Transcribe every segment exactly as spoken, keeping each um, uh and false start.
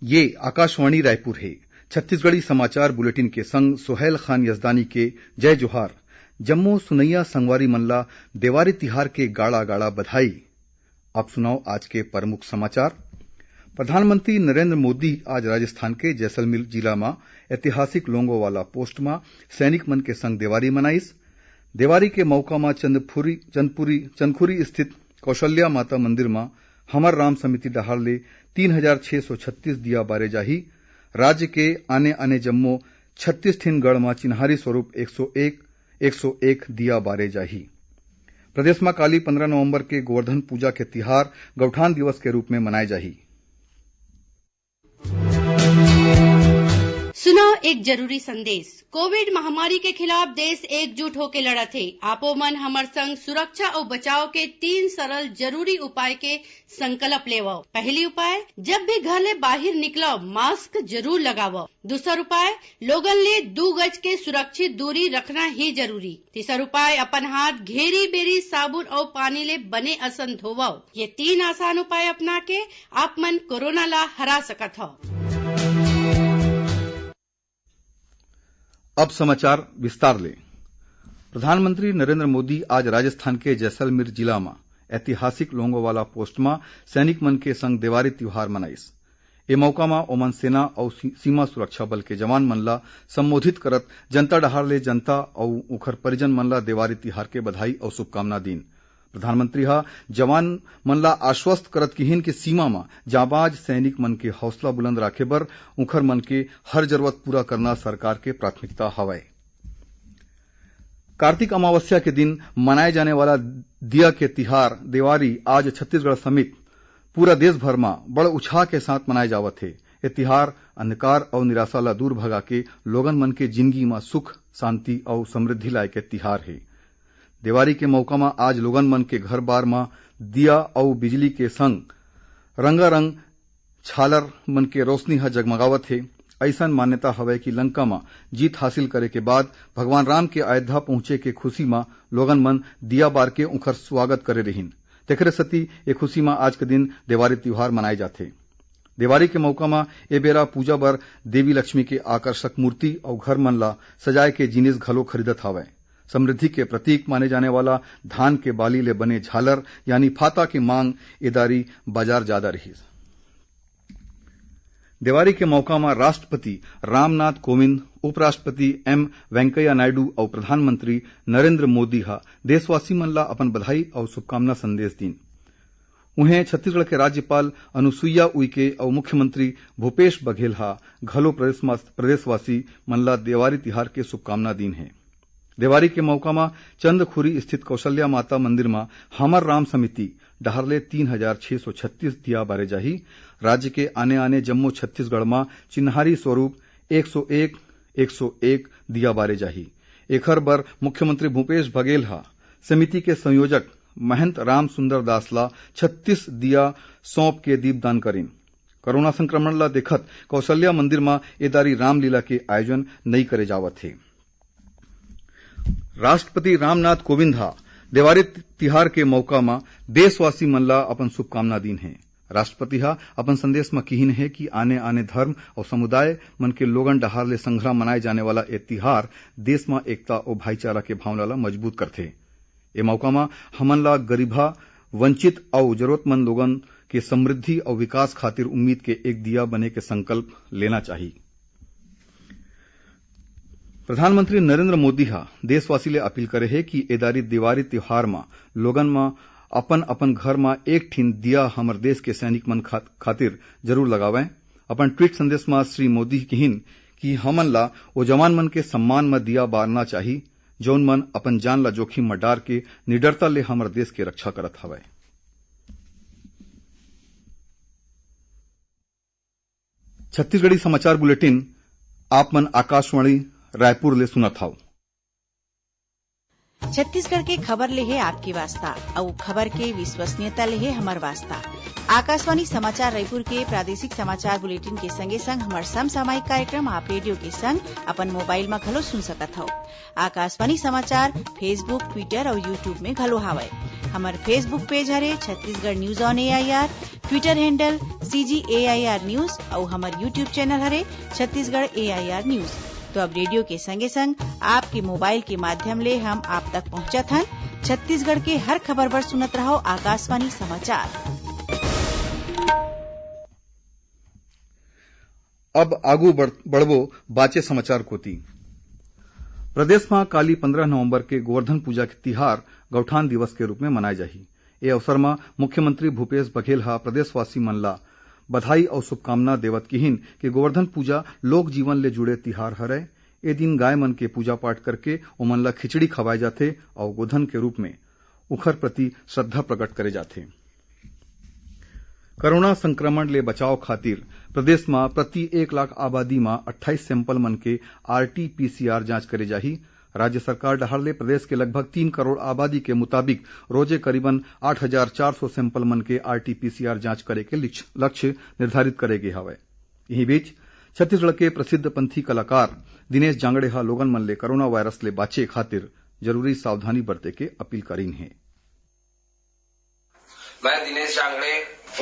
ये आकाशवाणी रायपुर हे। छत्तीसगढ़ी समाचार बुलेटिन के संग सोहेल खान यजदानी के जय जोहार। जम्मो सुनइया संगवारी मन ला देवारी तिहार के गाड़ा गाड़ा बधाई। अब सुनव आज के प्रमुख समाचार। प्रधानमंत्री नरेंद्र मोदी आज राजस्थान के जैसलमेर जिला म ऐतिहासिक लोंगोवाला पोस्ट म सैनिक मन के संग देवारी मनाइस। देवारी के मौका म चंदपुरी, चंदपुरी, चंदखुरी स्थित कौशल्या माता मंदिर म हमर राम समिति डहार ले तीन हजार छह सौ छत्तीस दिया बारे जाही। राज्य के आने-आने जम्मो छत्तीस ठिन गढ़ म चिन्हारी स्वरूप एक सौ एक, एक सौ एक दिया बारे जाही। प्रदेश म काली पंद्रह नवंबर के गोवर्धन पूजा के तिहार गौठान दिवस के रूप में मनाए जाही। सुनव एक जरूरी संदेश। कोविड महामारी के खिलाफ देश एकजुट होके लड़त हे। आपो मन हमर संग सुरक्षा अउ बचाव के तीन सरल जरूरी उपाय के संकल्प लेवव। पहली उपाय, जब भी घर ले बाहिर निकलव, मास्क जरूर लगावव। दूसर उपाय, लोगन ले दू गज के सुरक्षित दूरी रखना ही जरूरी। तीसर उपाय, अपन हाथ घेरी बेरी साबुन अउ पानी ले बने असन धोवव। ये तीन आसान उपाय अपना के आप मन कोरोना ला हरा सकत हव। अब समाचार विस्तार ले। प्रधानमंत्री नरेंद्र मोदी आज राजस्थान के जैसलमेर जिला म ऐतिहासिक लोंगोवाला पोस्ट म सैनिक मन के संग देवारी तिहार मनाइस। ए मौका म ओमन सेना अउ सी-, सीमा सुरक्षा बल के जवान मन ला संबोधित करत जनता डहार ले जनता अउ उखर परिजन मन ला देवारी तिहार के बधाई अउ शुभकामना दीन। प्रधानमंत्री ह जवान मन ला आश्वस्त करत किहिन कि सीमा म जांबाज सैनिक मन के हौसला बुलंद राखे बर उखर मन के हर जरूरत पूरा करना सरकार के प्राथमिकता हवय। कार्तिक अमावस्या के दिन मनाए जाने वाला दिया के तिहार देवारी आज छत्तीसगढ़ समेत पूरा देश भर म बड़ उछाह के साथ मनाए जावत हे। ए तिहार अंधकार अउ निराशा ला दूर भगा के लोगन मन के जिनगी म सुख, शांति अउ समृद्धि लाए के तिहार हे। देवारी के मौका म आज लोगन मन के घर बार म दिया अउ बिजली के संग रंगारंग झालर मन के रोशनी ह जगमगावत हे। अइसन मान्यता हवय कि लंका म जीत हासिल करे के बाद भगवान राम के अयोध्या पहुंचे के खुशी म लोगन मन दिया बार के उंखर स्वागत करे रिहिन। तेखरे सेती ए खुशी म आज के दिन देवारी तिहार मनाए जाथे। देवारी के मौका म ए बेरा पूजा बर देवी लक्ष्मी के आकर्षक मूर्ति अउ घर मन ला सजाए के जिनिस घलो खरीदत हावय। समृद्धि के प्रतीक माने जाने वाला धान के बाली ले बने झालर यानी फाता के मांग ए दारी बाजार जादा रिहिस। देवारी के मौका म राष्ट्रपति रामनाथ कोविंद, उपराष्ट्रपति एम वेंकैया नायडू अउ प्रधानमंत्री नरेंद्र मोदी ह देशवासी मन ला अपन बधाई अउ शुभकामना संदेश दीन। उहें, छत्तीसगढ़ के राज्यपाल अनुसुईया उइके अउ मुख्यमंत्री भूपेश बघेल ह घलो प्रदेश म-, प्रदेशवासी मन ला देवारी तिहार के शुभकामना दीन हे। देवारी के मौका म चंदखुरी स्थित कौशल्या माता मंदिर म हमर राम समिति डहार ले तीन हजार छह सौ छत्तीस दिया बारे जाही। राज्य के आने-आने जम्मो छत्तीसगढ़ म चिन्हारी स्वरूप एक सौ एक, एक सौ एक दिया बारे जाही। एखर बर मुख्यमंत्री भूपेश बघेल ह समिति के संयोजक महंत राम सुंदर दास ला छत्तीस दिया सौंप के दीपदान करिन। कोरोना संक्रमण ला देखत कौशल्या मंदिर म ए दारी रामलीला के आयोजन नइ करे जावत हे। राष्ट्रपति रामनाथ कोविंद ह देवारी तिहार के मौका म देशवासी मन ला अपन शुभकामना दीन हे। राष्ट्रपति ह अपन संदेश म किहिन हे कि आने-आने धर्म अउ समुदाय मन के लोगन डहार ले संघरा मनाए जाने वाला ए तिहार देश म एकता अउ भाईचारा के भावना ला मजबूत करथे। ए मौका म हमन ला गरीबहा, वंचित अउ जरूरतमंद लोगन के समृद्धि अउ विकास खातिर उम्मीद के एक दिया बने के संकल्प लेना चाही। प्रधानमंत्री नरेंद्र मोदी ह देशवासी ले अपील करे हे कि ए दारी देवारी तिहार म लोगन म अपन-अपन घर म एक ठिन दिया हमर देश के सैनिक मन खा-, खातिर जरूर लगावंय। अपन ट्वीट संदेश म श्री मोदी किहिन कि हमन ला ओ जवान मन के सम्मान म दिया बारना चाही, जौन मन अपन जान ला जोखिम म डार के निडरता ले हमर देश के रक्षा करत हवय। छत्तीसगढ़ी समाचार बुलेटिन आप मन आकाशवाणी रायपुर ले सुनत हव। छत्तीसगढ़ के खबर ले हे आपके वास्ता, अउ खबर के विश्वसनीयता ले हे हमर वास्ता। आकाशवाणी समाचार रायपुर के प्रादेशिक समाचार बुलेटिन के संगे संग हमर समसामयिक कार्यक्रम आप रेडियो के संग अपन मोबाइल म घलो सुन सकत हव। आकाशवाणी समाचार Facebook, Twitter अउ YouTube में घलो हावय। हमर Facebook पेज हरे Chhattisgarh News on A I R, Twitter handle CG AIR News अउ हमर YouTube channel हरे छत्तीसगढ़ AIR News। तो अब रेडियो के संगे संग आपके मोबाइल के माध्यम ले हम आप तक पहुंचत हन छत्तीसगढ़ के हर खबर बर सुनत रहव आकाशवाणी समाचार। अब आगू बढ़-, बढ़बो बाचे समाचार कोति। प्रदेश म काली पंद्रह नवंबर के गोवर्धन पूजा के तिहार गौठान दिवस के रूप में मनाए जाही। ए अवसर म मुख्यमंत्री भूपेश बघेल ह प्रदेशवासी मन ला बधाई अउ शुभकामना देवत किहिन कि गोवर्धन पूजा लोक जीवन ले जुड़े तिहार हरय। ए दिन गाय मन के पूजा पाठ करके ओमन ला खिचड़ी खवाए जाथे अउ गोधन के रूप में उखर प्रति श्रद्धा प्रकट करे जाथे। कोरोना संक्रमण ले बचाव खातिर प्रदेश म प्रति एक लाख आबादी म अट्ठाईस sample मन के RT-PCR जांच करे जाही। राज्य सरकार डहार ले प्रदेश के लगभग तीन करोड़ आबादी के मुताबिक रोजे करीबन आठ हजार चार सौ sample मन के RT-PCR जांच करे के लिच-, लक्ष्य निर्धारित करे गे हवय। इही बीच, छत्तीसगढ़ के प्रसिद्ध पंथी कलाकार दिनेश जांगड़े ह लोगन मन ले कोरोना वायरस ले बाचे खातिर जरूरी सावधानी बरते के अपील करीन हे। मैं दिनेश जांगड़े,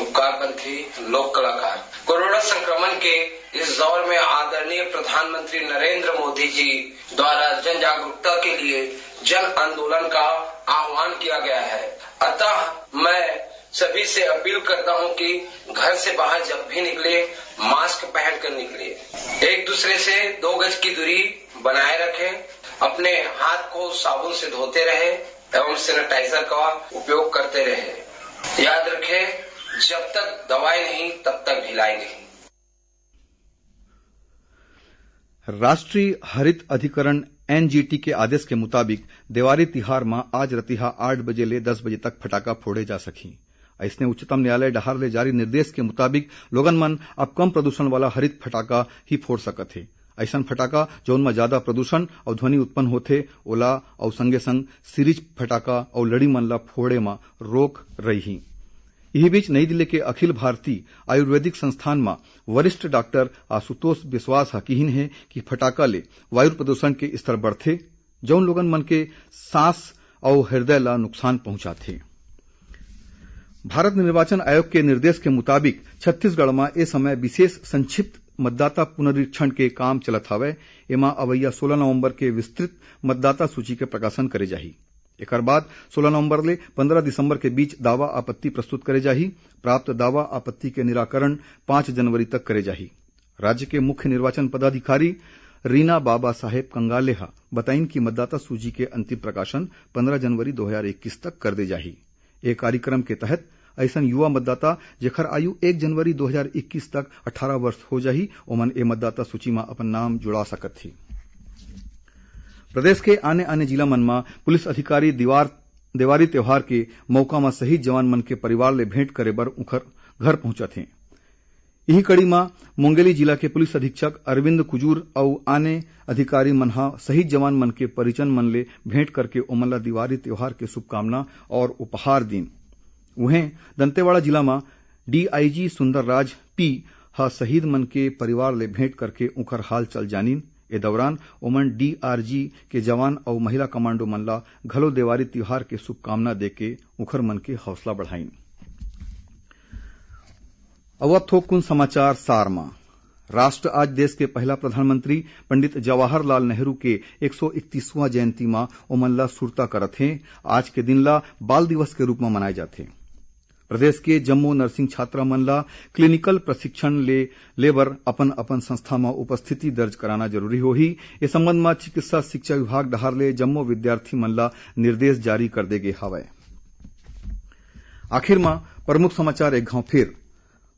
उपकार पंथी लोक कलाकार। कोरोना संक्रमण के इस दौर में आदरणीय प्रधानमंत्री नरेंद्र मोदी जी द्वारा जन जागरूकता के लिए जन आंदोलन का आह्वान किया गया है। अतः मैं सभी से अपील करता हूं कि घर से बाहर जब भी निकले, मास्क पहनकर निकले, एक दूसरे से दो गज की दूरी बनाए रखें, अपने हाथ को साबुन से धोते रहें एवं सैनिटाइजर का उपयोग करते रहें। याद रखें, जब तक दवाई नहीं, तब तक ढिलाई नहीं। राष्ट्रीय हरित अधिकरण, NGT, के आदेश के मुताबिक देवारी तिहार म आज रतिहा आठ बजे ले दस बजे तक फटाका फोड़े जा सकही। अइसने उच्चतम न्यायालय डहार ले जारी निर्देश के मुताबिक लोगन मन अब कम प्रदूषण वाला हरित फटाका ही फोड़ सकत हे। अइसन फटाका, जौन म जादा प्रदूषण अउ ध्वनि उत्पन्न होथे, ओला अउ संगे संग सीरीज फटाका अउ लड़ी मन ला फोड़े म रोक रही। इही बीच नई दिल्ली के अखिल भारतीय आयुर्वेदिक संस्थान म वरिष्ठ डॉक्टर आशुतोष विश्वास ह किहिन हे कि फटाका ले वायु प्रदूषण के स्तर बढ़थे, जउन लोगन मन के सांस अउ हृदय ला नुकसान पहुंचाथे। भारत निर्वाचन आयोग के निर्देश के मुताबिक छत्तीसगढ़ म ए समय विशेष संक्षिप्त मतदाता पुनरीक्षण के काम चलत हवय। एमा अवइया सोलह नवंबर के विस्तृत मतदाता सूची के प्रकाशन करे जाही। एकर बाद सोलह नवंबर ले पंद्रह दिसंबर के बीच दावा आपत्ति प्रस्तुत करे जाही। प्राप्त दावा आपत्ति के निराकरण पाँच जनवरी तक करे जाही। राज्य के मुख्य निर्वाचन पदाधिकारी रीना बाबा साहेब कंगाले ह बताइन कि मतदाता सूची के अंतिम प्रकाशन पंद्रह जनवरी दो हज़ार इक्कीस तक कर दे जाही। ए कार्यक्रम के तहत अइसन युवा मतदाता, जेखर आयु एक जनवरी दो हज़ार इक्कीस तक अठारह वर्ष हो जाही, ओमन ए मतदाता सूची म अपन नाम जुड़वा सकत हे। प्रदेश के आने-आने जिला मन म पुलिस अधिकारी दीवार, देवारी त्योहार के मौका म शहीद जवान मन के परिवार ले भेंट करे बर उंखर घर पहुंचत हें। इही कड़ी म मुंगेली जिला के पुलिस अधीक्षक अरविंद कुजूर अउ आने अधिकारी मन ह शहीद जवान मन के परिजन मन ले भेंट करके ओमन ला दिवाली त्योहार के शुभकामना और उपहार दीन। उहें, दंतेवाड़ा जिला म DIG सुंदरराज P ह शहीद मन के परिवार ले भेंट करके उंखर हालचाल जानिन। ए दौरान ओमन DRG के जवान अउ महिला कमांडो मन ला घलो देवारी तिहार के शुभकामना देके उंखर मन के हौसला बढ़ाइन। अउ अब थोकुन समाचार सार म। राष्ट्र आज देश के पहिला प्रधानमंत्री पंडित जवाहरलाल नेहरू के एक सौ इकतीसवां जयंती म ओमन ला सुरता करत हे। आज के दिन ला बाल दिवस के रूप म मनाए जाथे। प्रदेश के जम्मो नर्सिंग छात्रा मन ला क्लिनिकल प्रशिक्षण ले, ले बर अपन-अपन संस्था म उपस्थिति दर्ज कराना जरूरी होही। ए संबंध म चिकित्सा शिक्षा विभाग डहार ले जम्मो विद्यार्थी मन ला निर्देश जारी कर दे गे हवय। आखिर म प्रमुख समाचार एक घांव फिर।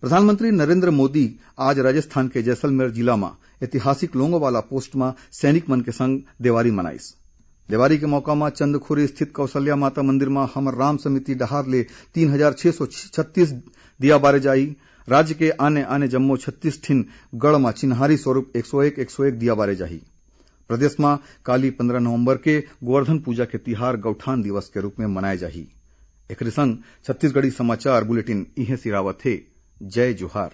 प्रधानमंत्री नरेंद्र मोदी आज राजस्थान के जैसलमेर जिला म ऐतिहासिक लोंगोवाला पोस्ट म सैनिक मन के संग देवारी मनाइस। देवारी के मौका म चंदखुरी स्थित कौशल्या माता मंदिर म हमर राम समिति डहार ले तीन हजार छह सौ छत्तीस दिया बारे जाही। राज्य के आने-आने जम्मो छत्तीस ठिन गढ़ म चिन्हारी स्वरूप एक सौ एक, एक सौ एक दिया बारे जाही। प्रदेश म काली पंद्रह नवंबर के गोवर्धन पूजा के तिहार गौठान दिवस के रूप में मनाए जाही। एकरे संग छत्तीसगढ़ी समाचार बुलेटिन इहें सिरावत हे। जय जोहार।